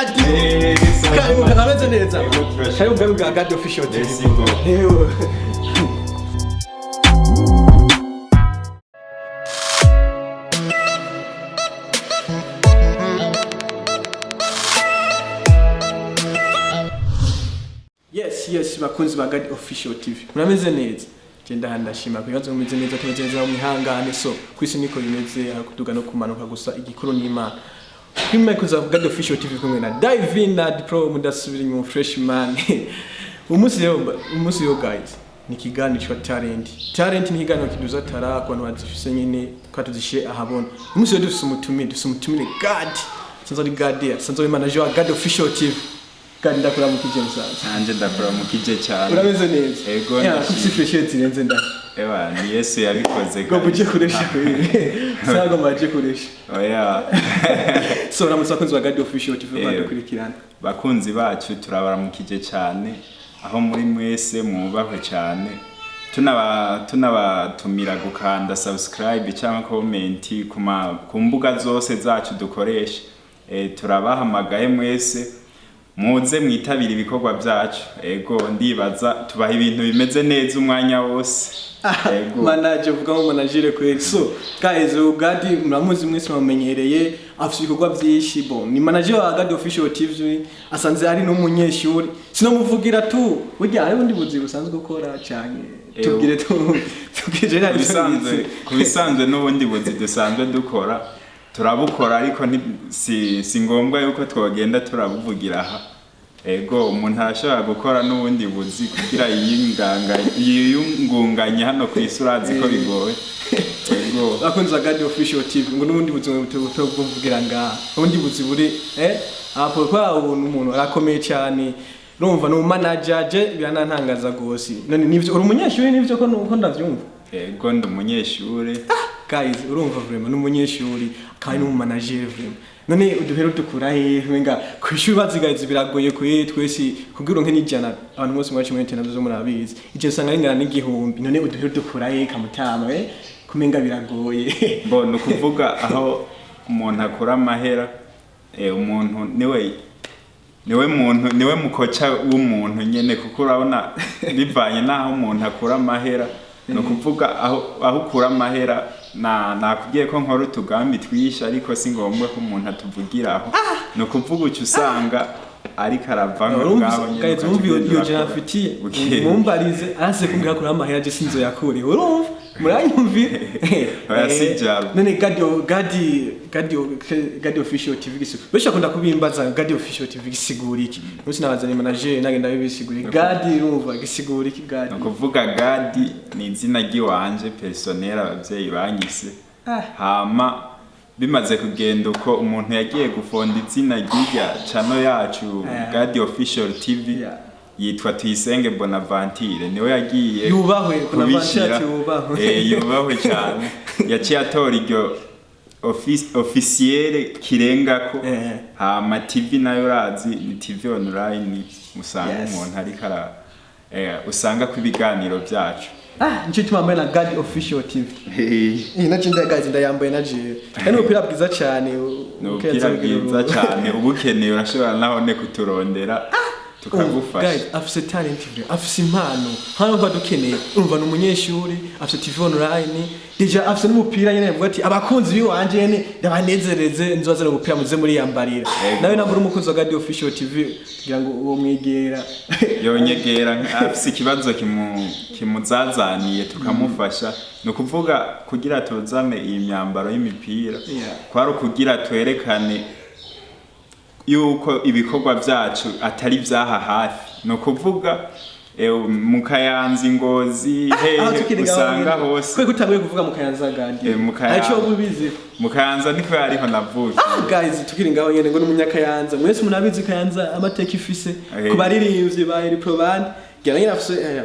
Gadi. Karibu, kameze neza. Karibu bwa bwa Gadi Official TV. Merci beaucoup. Ewe. Yes, bakunzi ba Gadi Official TV. Murameze neza. Genda hano ndashima ku bibazo mumeze neza, tumeze neza mwihangane. So kwisi niko bimeze, hari kuduga no kumanuka, gusa igikuru ni Imana. Kuri mic za Gadi Official TV kumwe na Divin na Pro mudasubira inyuma freshman. Umunsi rero guys, ni ikiganiro cya talent. Talent ni ikiganiro kiduza tara ku bantu bazifise nyene kwa tuzishire ahabona. Umunsi rero dufise umutumire Gadi. Sanzwe ari Gadi, sanzwe ari manager wa Gadi Official TV. Gadi, ndakuramukije musaza. Nanje ndakuramukije cyane. Urameze neza? Ego, Yeah, ndashima. ufise fresh zirenze nda. Ewa, ni Yesu yabikoze. Ngo uje kuresha kweli. Sago maje kuresha. Oya. So uramutse abakunzi ba Gadi Official TV badukurikirana. Bakunzi bacu, turabaramukije cyane aho muri mwese, mwubahwe cyane. Tunabatumira gukanda subscribe cyangwa comment ku mbuga zose zacu dukoresha. Turabahamagaye mwese, muze mwitabire ibikorwa byacu. Ego, ndibaza tubaha ibintu bimeze neza umwanya wose. Ego. Manager, vuga ngo manager kweli. So guys, uyu Gadi muramuzi mwese, mumenyereye, afite ibikorwa byinshi. Bon, ni manager wa Gadi Official TV, asanze ari n'umunyeshuri. Sinomuvugira tu burya hari ubundi buzi busanzwe ukora cyane. Tubwire tu, tubwire Ku bisanzwe n'ubundi buzi dusanzwe dukora turabukora, ariko si ngombwa yuko twogenda turabuvugira aha. Ego, umuntu arashobora gukora n'ubundi buzi kugira yiyungunganye hano ku isi, urazi ko bigoye. Ego. Bakunzi ba Gadi Official TV, ngo n'ubundi buzima buto bwo ngaha, ubundi buzi buri apo kwa ubu umuntu arakomeye cyane. Urumva ni umanager, je biranantangaza gose. None nivyo uri umunyeshuri? Nivyo ko nuko ndavyumva? Ego, ndi umunyeshuri. Guys, urumva vraiment ni umunyeshuri kandi ni umumanager vraiment. None uduhera dukura hehe? Wenga kwishuri bazigaye biragoye kwe twese kugira uronke n'ijana. Abantu bose mwacu muri internet zo murabizi, icyo usanga ringana n'igihumbi. None uduhera dukura hehe kamutama kumenga biragoye? Bo, ni ukuvuga aho umuntu akura amahera, umuntu niwe muntu, niwe mukoca w'umuntu nyene, kuko urabona bivanye n'aho umuntu akura amahera. Ni ukuvuga aho ukura amahera, na nakubwiye ko nkora utugambi twishi, ariko si ngombwa ko umuntu atuvugiraho. Ni ukuvuga uca usanga ariko arava nko ngaho nyene, guys, ukaca urumva iyo ugenda iyo jana urakora. afitiye. Buke. Mumbarize, arase kumbwira kuri amahera, je sinzo yakure. Urumva muranyumvira? Oya, si jalo. None Gadi Official TV gisigura, benshi bakunda kubimbaza, Gadi Official TV gisigura iki? Munsi nabazanye manager nagenda bibisigura. Gadi, urumva gisigura iki Gadi? Ni ukuvuga Gadi ni izina ry'iwanje personnel abavyeyi banyise. Hama bimaze kugenda uko, umuntu yagiye gufonda izina ry'irya channel yacu, Gadi Official TV, yitwa Tuyisenge Bonaventure, niwe yagiye Yubahwe, Bonaventure. kubishira. Ati yubahwe. Yubahwe cyane. Yaciye atora iryo officiel kirengako. Hama TV nayo urazi ni TV online, usanga umuntu ariko ara usanga ko ibiganiro byacu. Ah, nico gituma wambaye na Gadi Official TV. Iyi naje ndagazi ndayambaye na jewe. Kandi umupira bwiza cyane. Ni ubupira bwiza cyane, ubukeneye urashobora nahone kuturondera tukagufasha. Guys, afise talent vre, afise impano. Hano mba dukeneye. Urumva ni umunyeshuri, afise TV online, déjà afise n'umupira nyene, avuga ati abakunzi biwanje nyene ndabanezereze, nzobazana umupira muze muri yambarira. Ego. Nawe nabura umukunzi wa Gadi Official TV kugira ngo uwo mwegera. Yonyegera afise ikibazo kimuzazaniye tukamufasha. Ni ukuvuga kugira tuzane iyi myambaro y'imipira, kwari ukugira twerekane yuko ibikorwa byacu atari vyaha hafi. Ni ukuvuga mu Kayanza, Ingozi, Aho hehe tukiri usanga hose. Kwe kutanguye kuvuga mu Kayanza, Gadi. Mu Kayanza. Aco ubizi. Mu Kayanza niko yariho navukiye. Ah, guys, tukiri ngaho nyene ngo n'umunyakayanza. Mwese munabizi Kayanza amateka ifise ku baririmbyi ba Eri Pro Band. Gira nyine afise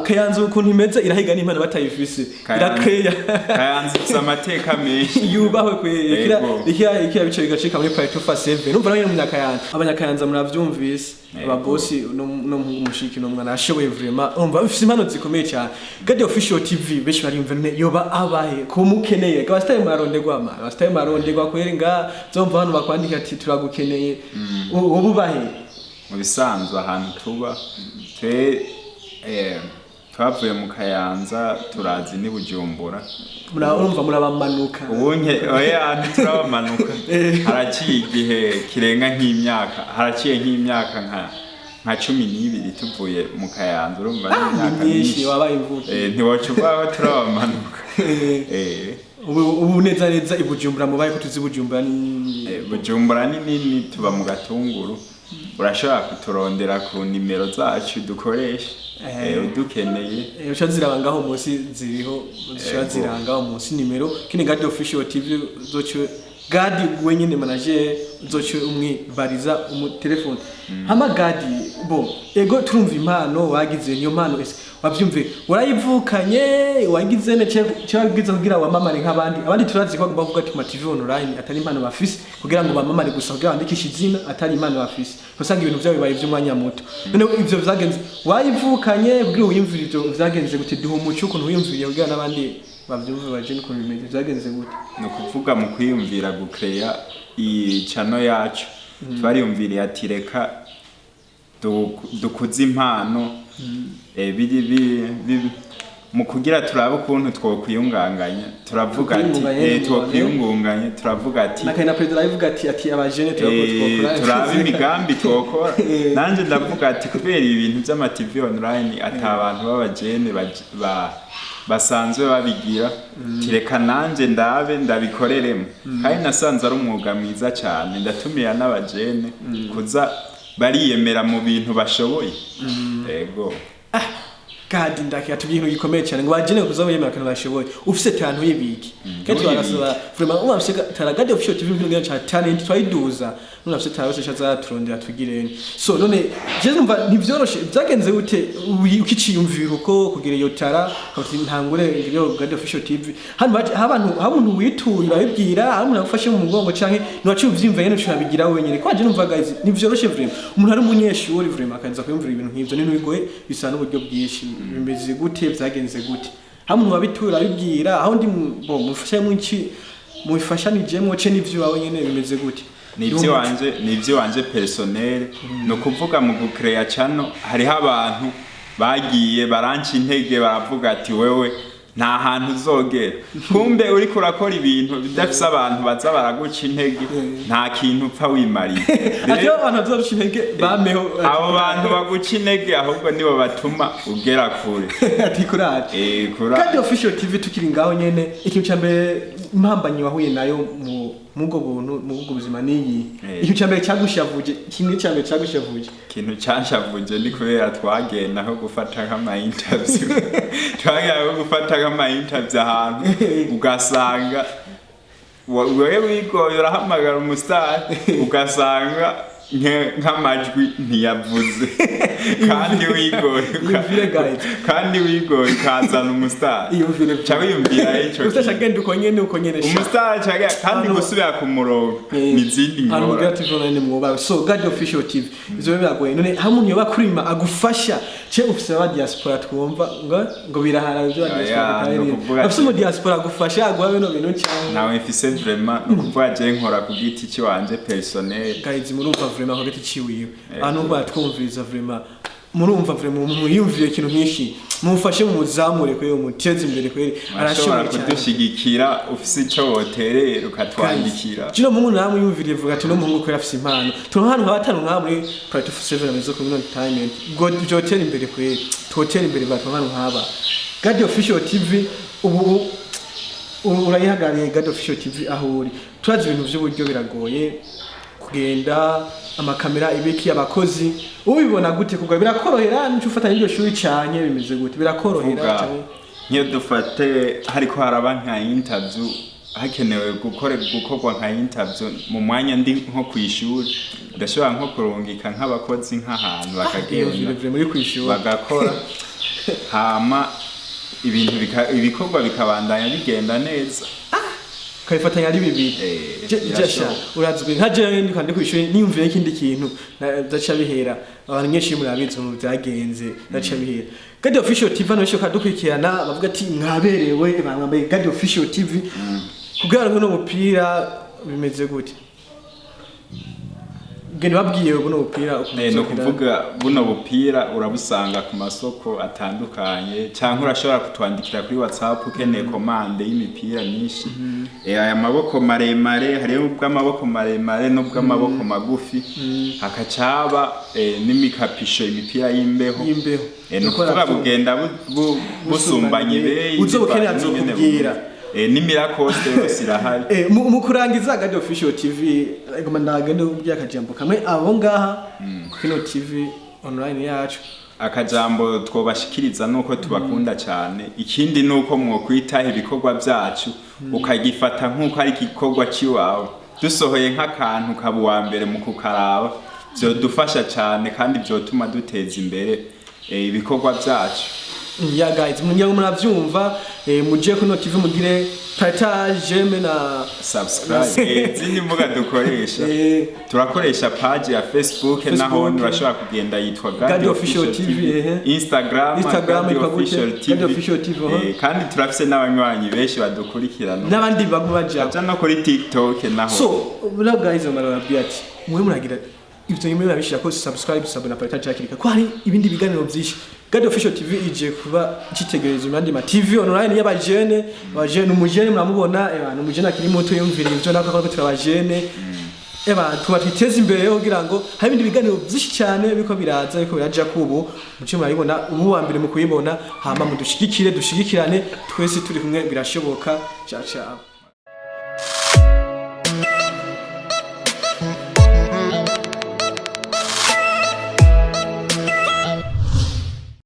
Kayanza ukuntu imeze, irahiga n'impano batayifise. Irakeya. Kayanza ifise amateka menshi. Yubahwe kwe. Yego. Ikira bice bigacika muri Paris 257. Numva nawe umunyakayanza, abanyakayanza muravyumvise. Yego. Ababosi no mushiki no mwana ashoboye vraiment, umva ufise impano zikomeye cyane. Gadi Official TV, benshi bariyumva none yoba abahe ko mukeneye abasitari, murarondegwa ma abasitari murarondegwa kweri, nga zomva hano bakwandika ati turagukeneye, ubu ubahe? Mu bisanzwe ahantu tuba twe, twavuye mu Kayanza, turazi ni Bujumbura. Urumva murabamanuka. Ubunye oya, ntiturabamanuka. Haraciye igihe kirenga nk'imyaka, haraciye nk'imyaka nka 12 tuvuye mu Kayanza, urumva ni ni imyaka myinshi. myinshi. Wabaye imvuke. Ntiwoca uvaho turabamanuka. Ubu neza neza i Bujumbura mubaye ko tuzi Bujumbura ni Bujumbura ni nini, tuba mu Gatunguru. Urashobora kuturondera ku nimero zacu dukoresha, udukeneye. Uca ziraba ngaho munsi, ziriho, zishobora ziranga ngaho munsi nimero kini Gadi Official TV, uzoce Gadi wenyine manager, uzoce umwibariza umu telefone. Hama Gadi, bo ego turumva impano wagize, niyo mpano ese wavyumve warayivukanye, wagize ne cyagize kugira wamamare nk'abandi? Abandi turazi ko bagomba kuvuga ati ma TV online atari impano bafise, kugira ngo bamamare gusa, kugira bandikishe izina, atari impano bafise, usanga ibintu byabo bibaye iby'umwanya muto. None ivyo vyagenze wayivukanye kugira wiyumvire, ivyo vyagenze gute? Duha umuco ukuntu wiyumviriye kugira n'abandi bavyumve, baje n'ukuntu bimeze, vyagenze gute? Ni ukuvuga mu kwiyumvira gukereya iyi channel yacu, twariyumviriye ati reka dukuze impano, biri mu kugira turabe ukuntu twokwiyunganganya, turavuga ati Twiyungunganye. Twokwiyungunganya, turavuga ati na kare na perezida aravuga ati abajene turakora. Turabe imigambi twokora. Nanje ndavuga ati kubera ibi bintu by'ama TV online ata abantu b'abajene basanzwe babigira, tireka nanje ndabe ndabikoreremo. Kandi nasanze ari umwuga mwiza cyane. Ndatumira n'abajene kuza bariyemera mu bintu bashoboye, yego. Gadi, ndake atubwiye ikintu gikomeye cyane ngo bajene kuza biyemera akantu bashoboye. Ufise talent uyibike, kandi Ntuyibike. Tubarasaba vraiment, uba ufise talent, Gadi Official TV kugira cha talent twayiduza, none ufise talent wese shazaturondera tugirene. So none je numva ntivyoroshe, byagenze gute ukiciyumvira uko kugira iyo talent, ukati ntangure iyo Gadi Official TV? Hano abantu hamuntu wituye urabibwira, hari umuntu agufashe mu mugongo, canke ntiwaciye uvyiyumva nyene ucabigira wenyene? Ko je numva guys ntivyoroshe vraiment, umuntu ari umunyeshuri vraiment akaza kwiyumvira ibintu nk'ivyo ni bigoye, bisa n'uburyo bwinshi. Bimeze gute? Vyagenze gute? Hari umuntu wabituye urabibwira, aho ndi bo mufashe mwinshi mubifashanijemwo ce n'ivyo wawe nyene, bimeze gute? Ni iby'iwanje personnel. Ni ukuvuga mu gukereya channel hariho abantu bagiye baranca intege, baravuga ati wewe nta hantu uzogera. Kumbe uriko urakora ibintu bidafise abantu baza baraguca intege, nta kintu upfa wimariye. Ati abantu bazoca intege bameho. Abo bantu baguca intege ahubwo nibo batuma ugera kure. Ati kuraje. Kura. Kandi Official TV, tukiri ngaho nyene, ikintu cya mbere impambanyi wahuye nayo mu mubwo buntu, mu bwo buzima niyi? Ikintu cya mbere cyagushavuje, kimwe cya mbere cyagushavuje? Ikintu canshavuje ni kubera twagenda nko gufata nk'ama interview, twagenda nko gufata nk'ama interview ahantu, ugasanga wewe wigoye urahamagara umusitari, ugasanga nk'amajwi ntiyavuze, kandi wigoye Iyumvire, guys. kandi wigoye ukazana umusitari. Iyumvire. Ca wiyumvira ico. Utasha genda uko nyene, uko nyene sha. Umusitari ca kandi gusubira ku murongo ni izindi Hano ngorane. mugira TV online mwubawe. So Gadi Official TV, ivyo biragoye. None hamwe umuntu yoba kurima agufasha ce, ufise aba diaspora twumva ngo birahara ivyo ba diaspora Oya, bitari. ni ukuvuga Ufise umu diaspora agufasha aguha bino bintu cyangwa? Nawe mfise vraiment, ni ukuvuga je nkora ku giti ciwanje personnel. Guys, murumva vraiment ko giti ciwiwe, abantu batwumviriza vraiment, murumva vraiment muyumvire ikintu nk'iki, mumufashe mumuzamure kweri, mumuteze imbere kweri. Urashobora Arashoboye cyane. kudushyigikira, ufise ico woterera ukatwandikira. Kino muhungu namwe yumviriye, vuga ati no muhungu kwera afise impano, turi hano nka batanu nka muri Plateau 7 Amaze Community Entertainment ngo byotera imbere kweri, twotera imbere batwa hano nk'aba Gadi Official TV. Ubu urayihagarariye Gadi Official TV aho uri, turazi ibintu by'uburyo biragoye kugenda, amakamera, ibiki, abakozi, ubibona gute? Kugwa birakorohera nico ufatanya n'iryo shuri cyane, bimeze gute? Birakorohera Vuga canke? Nk'iyo dufate hariko haraba nka interview. Hakenewe gukorwa nka interview mu mwanya ndi nko kw'ishuri, ndashobora nko kurungika nk'abakozi nk'ahantu Iyo bakagenda vire muri kwishuri bagakora, hama ibintu ibikorwa bikabandanya bigenda neza. Ukabifatanya ari bibiri. Birashoboka. Jasha urazwi nka jewe ndi kwishuri, niyumviye ikindi kintu ndaca bihera. Abanyeshuri murabizi mu byagenze, ndaca bihera. Gadi Official TV hano benshi bakadukurikirana, bavuga ati mwaberewe, bambaye Gadi Official TV. Kugira ngo no mupira bimeze gute? Genda babwiye buno mupira ukuntu Ni uzogenda. ukuvuga buno bupira urabusanga ku masoko atandukanye, cyangwa urashobora kutwandikira kuri WhatsApp ukeneye commande y'imipira myinshi. Aya maboko maremare, hariho ubw'amaboko maremare n'ubw'amaboko magufi, hakacaba n'imikapisho, imipira y'imbeho. Y'imbeho. Ni ukuvuga bugenda busumbanya ibeyi Uzobukenera bivanye n'ingene azokubwira. bumeze. N'imirakoste yose irahari. Mu kurangiza, Gadi Official TV, ngoma ndagende ubwira akajambo kamwe abo ngaha kino TV online yacu. Akajambo twobashikiriza nuko tubakunda cyane. Ikindi nuko mwokwitaho ibikorwa byacu, ukagifata nk'uko ari igikorwa cy'iwawe. Dusohoye nk'akantu kaba uwa mbere mu kukaraba, byodufasha cyane kandi byotuma duteza imbere ibikorwa byacu. Ya guys, mungira ngo muravyumva, muje kuno TV mugire partage, j'aime na subscribe. Izindi mbuga dukoresha, turakoresha page ya Facebook, naho Facebook. urashobora kugenda, yitwa Gadi Official TV, ehe. Instagram, Instagram Gadi yitwa gute? Official TV. Gadi Official TV, aha. Kandi turafise n'abanywanyi benshi badukurikirana. N'abandi baguma baja baja no kuri TikTok naho. So buriya guys, barababwira ati mwe muragira ibyo nyuma murabishira ko subscribe, sub na partage hakiri kare, ko hari ibindi biganiro byinshi. Gadi Official TV ije kuba icyitegererezo mu yandi ma TV online y'abajene. Abajene, umujene muramubona, umujene akiri muto yumvira ivyo nako ko turabajene, tuba twiteze imbere rero kugira ngo hari ibindi biganiro byinshi cyane biriko biraza, biriko biraja kubu muce murabibona, ubu wa mbere mu kuyibona. Hama mudushigikire, dushigikirane twese, turi kumwe birashoboka. Ciao ciao.